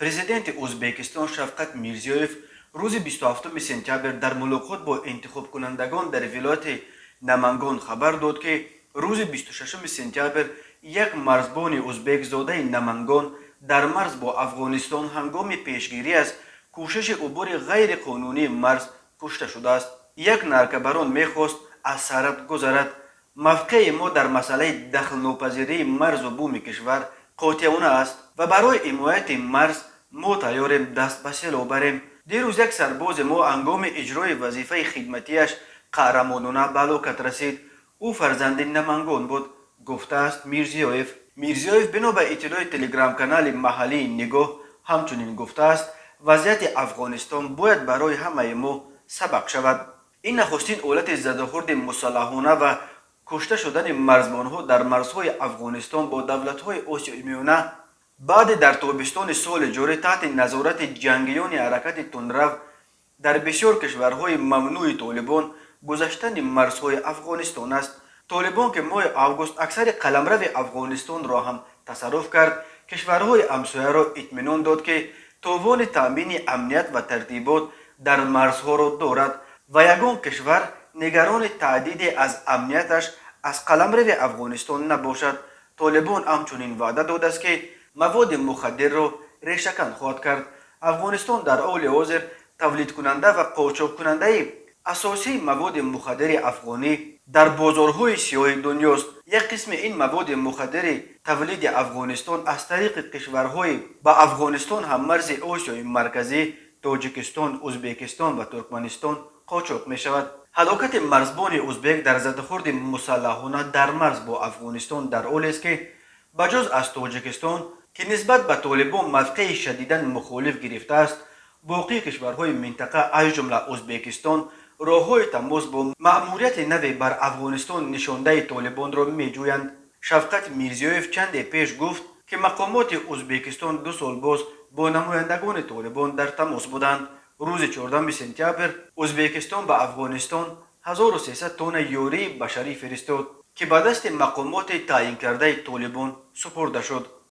Президенти Узбекистон Шавкат Мирзиёев рӯзи 27 сентябр дар мулоқот бо интихобкунандагон дар вилояти Намангон хабар дод, ки рӯзи 26 сентябр як марзбони узбек, зодаи Намангон, дар марз бо Афғонистон ҳангоми пешгирӣ аз кӯшиши убури ғайриқонунии марз кушта шудааст. Як наркобарон мехост аз сарҳад гузарад. Мавқеи мо дар масъалаи дахлнопазирии марзу буми кишвар қотеона аст ва барои ҳимояти марз мо тайёрем даст ба силоҳ барем. Дирӯз як сарбози мо ҳангоми иҷрои вазифаи хидматиаш қаҳрамонона ба ҳалокат расид. Ӯ фарзанди Намангон буд, гуфтааст Мирзиёев. Мирзиёев, бино ба иттилои телеграм-канали маҳаллии Нигоҳ, ҳамчунин гуфтааст, вазъияти Афғонистон бояд барои ҳамаи мо сабақ шавад. Ин нахустин ҳолати задухӯрди мусаллаҳона ва кушта шудани марзбонҳо дар марзҳои Афғонистон бо давлатҳои Осиёи Миёна баъди дар тобистони соли ҷорӣ таҳти назорати ҷангиёни ҳаракати тундрав дар бисёр кишварҳои мамнӯи Толибон гузаштани марзҳои Афғонистон аст. Толибон, ки моҳи август аксари қаламрави Афғонистонро ҳам тасарруф кард, кишварҳои ҳамсояро итминон дод, ки товони таъмини амният ва тартибот дар марзҳоро дорад ва ягон кишвар нигарони таҳдиде аз амнияташ аз қаламрави Афғонистон набошад. Толибон ҳамчунин ваъда додааст, ки маводи мухаддирро решакан хоҳад кард. Афғонистон дар ҳоли ҳозир тавлидкунанда ва қочоқкунандаи асосии маводи мухаддири афғонӣ дар бозорҳои сиёҳи дунёст. Як қисми ин маводи мухаддири тавлиди Афғонистон аз тариқи кишварҳои ба Афғонистон ҳаммарзи Осиёи Марказӣ, Тоҷикистон, Узбекистон ва Туркманистон қочоқ мешавад. Ҳалокати марзбони узбек дар задухӯрди мусаллаҳона дар марз бо Афғонистон дар ҳолест, ки ба ҷуз аз Тоҷикистон, ки нисбат ба Толибон мавқеи шадидан мухолиф гирифтааст, боқии кишварҳои минтақа, аз ҷумла Узбекистон, роҳҳои тамос бо маъмурияти наве бар Афғонистон нишондаи Толибонро меҷӯянд. Шавкат Мирзиёев чанде пеш гуфт, ки мақомоти Узбекистон 2 сол боз бо намояндагони Толибон дар тамос буданд. Рӯзи 14 сентябр Узбекистон ба Афғонистон 1300 тонна ёрии башарӣ фиристод, ки ба дасти мақомоти таъйинкардаи Толибон супурда шуд.